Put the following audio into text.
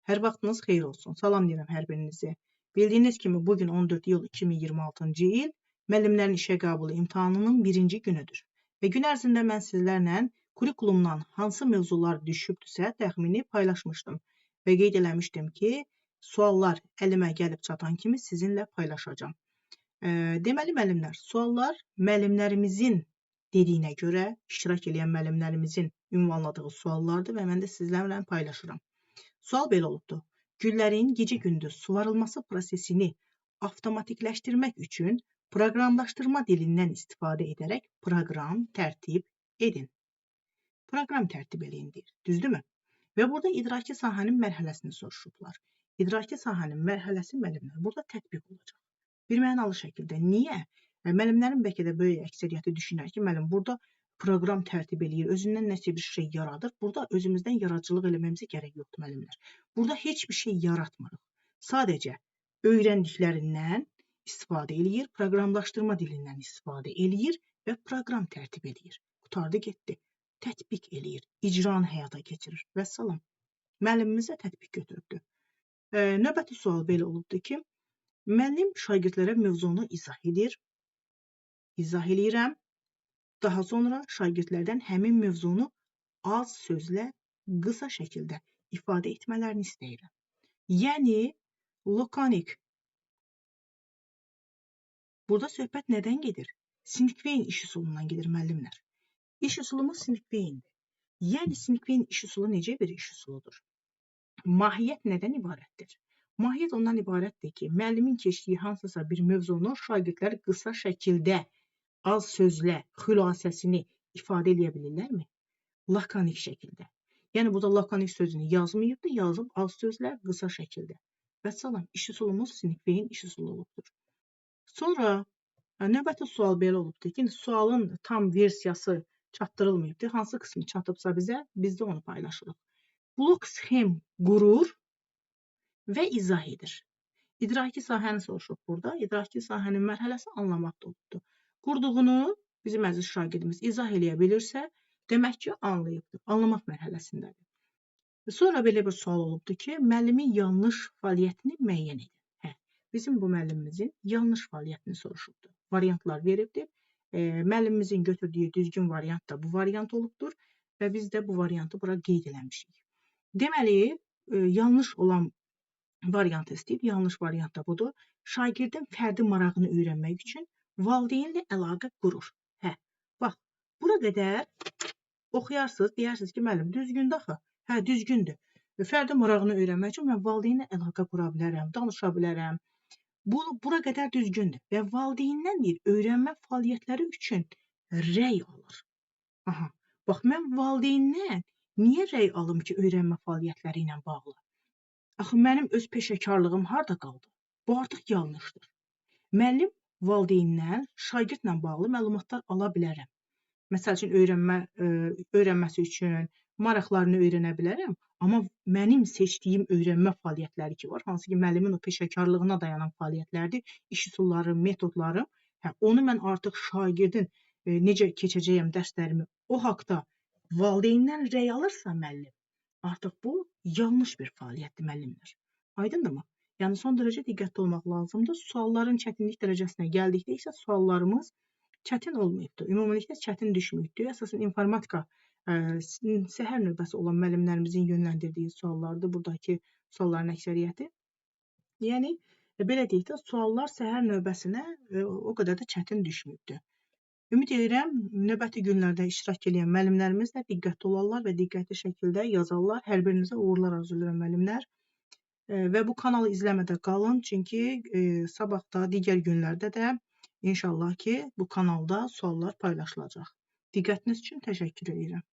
Hər vaxtınız xeyir olsun. Salam deyirəm hər birinizi. Bildiyiniz kimi bu gün 14 iyul 2026-cı il müəllimlərin işə qəbulu imtahanının birinci günüdür. Və gün ərzində mən sizlərlə kurikulumdan hansı mövzular düşübdürsə təxmini paylaşmışdım və qeyd eləmişdim ki, suallar əlimə gəlib çatan kimi sizinlə paylaşacağam. Deməli müəllimlər, suallar müəllimlərimizin dediyinə görə iştirak edən müəllimlərimizin ünvanladığı suallardır və mən də sizlərlə paylaşıram. Sual belə olubdur. Güllərin gecə-gündüz suvarılması prosesini avtomatikləşdirmək üçün proqramlaşdırma dilindən istifadə edərək proqram tərtib edin. Proqram tərtib eləyin deyir. Düzdürmü? Və burada idraki sahənin mərhələsini soruşublar. İdraki sahənin mərhələsi müəllimlər burada tətbiq olacaq. Bir mənalı şəkildə. Niyə? Müəllimlərin bəlkə də böyük əksəriyyəti düşünər ki, müəllim burada proqram tərtib eləyir, özündən nəsə bir şey yaradır. Burada özümüzdən yaradıcılıq eləməyimizə gərək yoxdur müəllimlər. Burada heç bir şey yaratmırıq. Sadəcə öyrəndiklərindən istifadə eləyir, proqramlaşdırma dilindən istifadə eləyir və proqram tərtib eləyir. Qurtardı, getdi. Tətbiq eləyir, icranı həyata keçirir. Vəssalam. Müəllimimizə tətbiq götürübdür. Növbəti sual belə olubdur ki, müəllim şagirdlərə mövzunu izah edir. İzah eləyirəm. Daha sonra şagirdlərdən həmin mövzunu az sözlə, qısa şəkildə ifadə etmələrini istəyirəm. Yəni, lakonik. Burada söhbət nədən gedir? Sinkveyn iş üsulundan gedir müəllimlər. İş üsulumuz Sinkveyndir. Yəni, Sinkveyn iş üsulu necə bir iş üsuludur? Mahiyyət nədən ibarətdir? Mahiyyət ondan ibarətdir ki, müəllimin keçdiyi hansısa bir mövzunu şagirdlər qısa şəkildə, az sözlə xülasəsini ifadə eləyə bilirlərmi? Lakonik şəkildə. Yəni, burada lakonik sözünü yazmayıbdır, yazıb az sözlə, qısa şəkildə. Vəssalam, iş üsulumuz Sinkveyn iş üsulu olubdur. Sonra növbəti sual belə olubdur ki, sualın tam versiyası çatdırılmayıbdır. Hansı qismi çatıbsa bizə, biz də onu paylaşırıq. Blok sxem qurur və izah edir. İdraki sahəni soruşub burada. İdraki sahənin mərhələsi anlamaqda olubdur. Qurduğunu bizim əziz şagirdimiz izah eləyə bilirsə, demək ki, anlayıbdır. Anlamaq mərhələsindədir. Sonra belə bir sual olubdur ki, müəllimin yanlış fəaliyyətini müəyyən edin. Hə, bizim bu müəllimimizin yanlış fəaliyyətini soruşubdur. Variantlar veribdir. Müəllimimizin götürdüyü düzgün variant da bu variant olubdur və biz də bu variantı bura qeyd eləmişik. Deməli, yanlış olan variantı istəyib, yanlış variant da budur. Şagirdin fərdi marağını öyrənmək üçün valideynlə əlaqə qurur. Hə, bax, bura qədər oxuyarsınız, deyərsiniz ki, müəllim, düzgündür axı. Hə, düzgündür. Fərdi marağını öyrənmək üçün mən valideynlə əlaqə qura bilərəm, danışa bilərəm. Bu, bura qədər düzgündür və valideyndən deyir, öyrənmə fəaliyyətləri üçün rəy alır. Aha, bax, mən valideyndən niyə rəy alım ki, öyrənmə fəaliyyətləri ilə bağlı? Axı, mənim öz peşəkarlığım harda qaldı? Bu artıq yanlışdır. Müəllim valideyndən şagirdlə bağlı məlumatlar ala bilərəm. Məsəl üçün, öyrənməsi üçün maraqlarını öyrənə bilərəm, amma mənim seçdiyim öyrənmə fəaliyyətləri ki var, hansı ki, müəllimin o peşəkarlığına dayanan fəaliyyətlərdir, iş üsulları, metodları, hə, onu mən artıq şagirdin necə keçəcəyəm dərslərimi, o haqda valideyndən rəy alırsa müəllim, artıq bu yanlış bir fəaliyyətdir müəllimlər. Aydındırmı? Yəni, son dərəcə diqqətli olmaq lazımdır. Sualların çətinlik dərəcəsinə gəldikdə isə suallarımız çətin olmayıbdır. Ümumilikdə çətin düşməyibdir. Əsasən informatika səhər növbəsi olan müəllimlərimizin yönləndirdiyi suallardır. Buradakı sualların əksəriyyəti. Yəni, belə deyək də, suallar səhər növbəsinə o qədər də çətin düşməyibdir. Ümid edirəm, növbəti günlərdə iştirak edən müəllimlərimiz də diqqətli olarlar və diqqətli şəkildə yazarlar. Hər birinizə uğurlar arzulayıram müəllimlər. Və bu kanalı izləmədə qalın, çünki sabah da, digər günlərdə də inşallah ki, bu kanalda suallar paylaşılacaq. Diqqətiniz üçün təşəkkür edirəm.